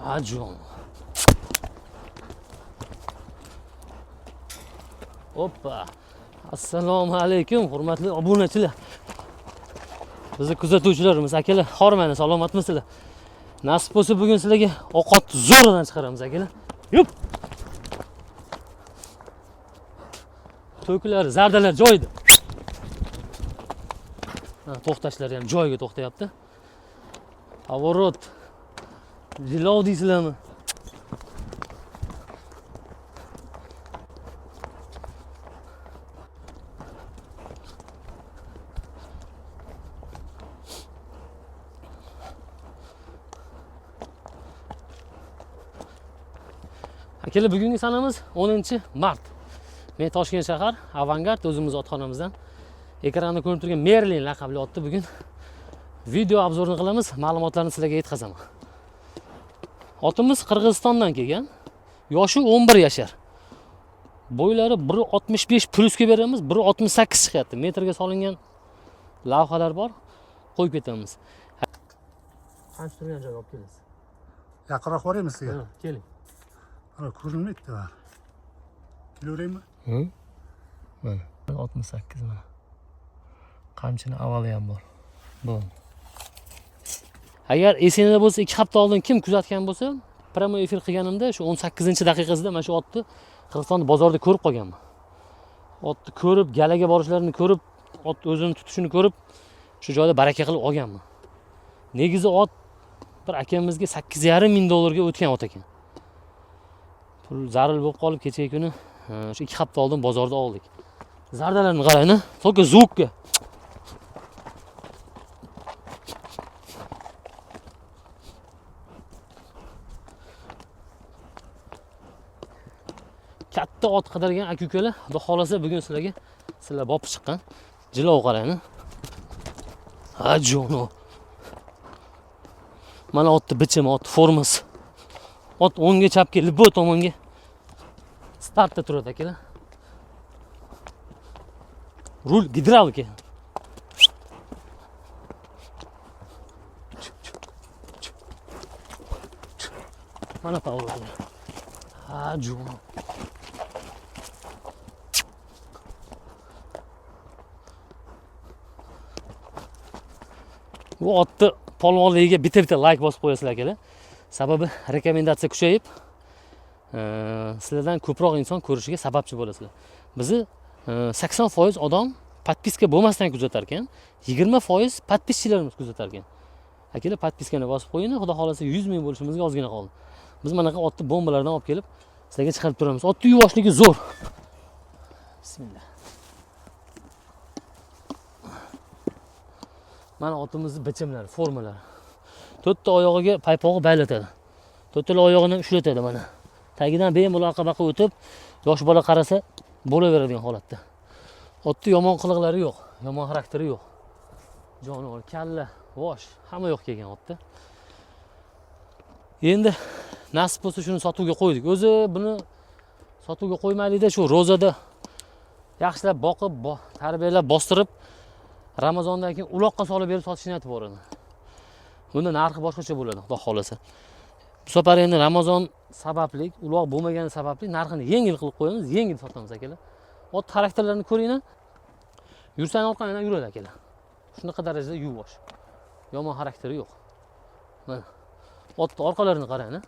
Ajon. Hoppa. Assalomu alaykum, hurmatli obunachilar. Bizni kuzatuvchilarimiz, akalar, hormani, salomatmisizlar? Nasib bo'lsa bugun sizlarga ovqat zo'ridan chiqaramiz, akalar. Yup. To'klar, zardalar joyida. Ha, to'xtashlari ham joyiga to'xtayapti. Поворот. Jilov deysizlarmi? Akalar, bugungi sanamiz 10 mart. Men Toshkent shahar, Avangard o'zimiz otxonamizdan ekranda ko'rinib turgan Merlin laqabli otni bugun video обзор ini qilamiz, ma'lumotlarni sizlarga yetkazaman. Otimiz Qirg'izistondan kelgan. Yoshi 11 yashar. Bo'ylari 1.65 plusga beramiz, 1.68 chiqyapti. Metrga solingan lavhalar bor. Qo'yib ketamiz. Qancha turgan joyga olib kelasiz? Yaqinroq boraymi sizga? Ha, keling. Ana ko'rinmaydi bari. Kelaveraymi? Mana 68 mana. Qamchini avali ham bor. Bo'ldi. Agar esingizda bo'lsa, 2 hafta oldin kim kuzatgan bo'lsa, прямой efir qilganimda shu 18-daqiqasida mana shu otni Qirg'iziston bozorida ko'rib qolganman. Otni ko'rib, galaga borishlarini ko'rib, ot o'zini tutishini ko'rib, shu joyda baraka qilib olganman. Negizi ot bir akamizga 8,5 ming dollarga o'tgan ot ekan. Pul zaril bo'lib qolib, kechagi kuni shu 2 hafta oldin bozorda oldik. Zardalarni qarang, только звук ka. Katta ot qidirgan aka ukalar, xudo xohlasa bugun sizlarga sizlar bopib chiqqan jilov qarang. Ha, jono. Mana otni bichimi, ot formasi. Ot o'ngga chapga, любой tomonga startda turadi, akalar. Rul gidravlika. Mana поворот. Ha, jono. Bu otni polvonligiga bitta bitta layk bosib qo'yasizlar, akalar. Sababi rekomendatsiya kuchayib, sizlardan ko'proq inson ko'rishiga sababchi bo'lasizlar. Bizni 80% odam подписка bo'lmasdan kuzatar ekan, 20% подписчик larimiz kuzatar ekan. Akalar, подписка ni bosib qo'ying, xudo xohlasa 100 ming bo'lishimizga ozgina qoldi. Biz mana bunaqa otni bombalardan olib kelib sizlarga chiqarib turamiz. Otni yuvoshligi zo'r. Bismillah. Mana otimizni bichimlari, formalari. To'rtta oyog'iga paypog'i baylatadi. To'rttala oyog'ini ushlatadi mana. Tagidan bemalol aqa-baqa o'tib, yosh bola qarasa bo'laveradigan holatda. Otni yomon qiliqlari yo'q, yomon xarakteri yo'q. Jonivor, kalla, bosh, hamma yo'q kelgan otda. Endi nasib bo'lsa shuni sotuvga qo'ydik. O'zi buni sotuvga qo'ymaylikda, shu ro'zada yaxshilab boqib, tarbiyalab, bostirib, Ramazondan keyin uloqqa solib berib sotish niyati bor edi. Bunda narxi boshqacha bo'ladi, xudo xohlasa. Bu safar endi Ramazon sababli, uloq bo'lmagani sababli narxini yengil qilib qo'yamiz, yengil sotamiz, akalar. Ot xarakterlarini ko'ringlar. Yursang orqangdan yuradi, akalar. Shunaqa darajada yuvosh. Yomon xarakteri yo'q. Mana otni orqalarini qarang,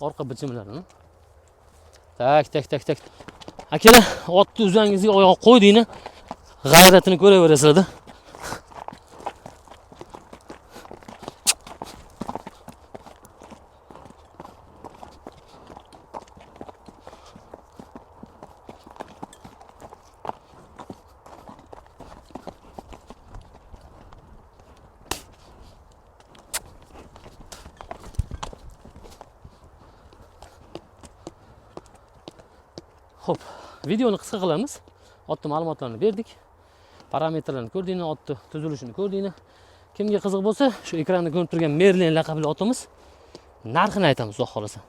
orqa bichimlarini. Так, так, так, так. Akalar, otni uzangizga oyoq qo'ydinglar, g'ayratini ko'raverasizlar-da. Xo'p, videoni qisqa qilamiz. Otni ma'lumotlarini berdik. Parametrlarni ko'rdinglar, otni tuzilishini ko'rdinglar. Kimga qiziq bo'lsa, shu ekranda ko'rinib turgan Merlin laqabli otimiz narxini aytamiz, xudo xohlasa.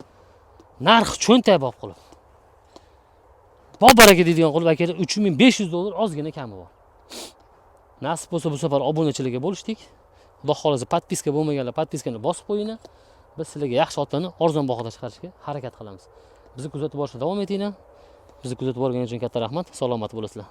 Narx cho'ntak bob qilib. Bob baraka deydigan qilib akalar 3500 dollar ozgina kami bor. Nasib bo'lsa bu safar obunachilarga bo'lishdik. Xudo xohlasa подписка bo'lmaganlar подписка ni bosib qo'yinglar. Biz sizlarga yaxshi otlarni arzon bahoda chiqarishga harakat qilamiz. Bizni kuzatib borishda davom etinglar. Bizni kuzatib borganingiz uchun katta rahmat. Salomat bo'lasizlar.